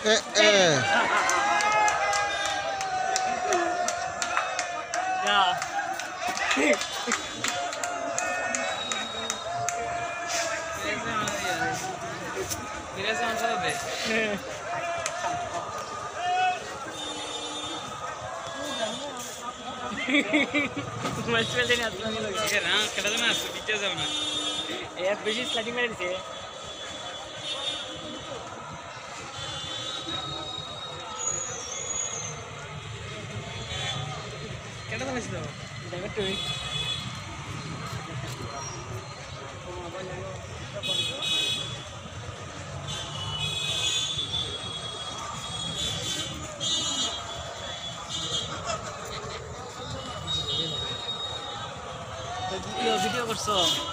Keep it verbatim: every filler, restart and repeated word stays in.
Eh, eh. Ya. Biraz daha de. Mas suerte ni atma ni loge. Era, kada na su bicha jao na. E, bishi sliding mare dise. Kada na su. Jaga tui. Video, video করছো?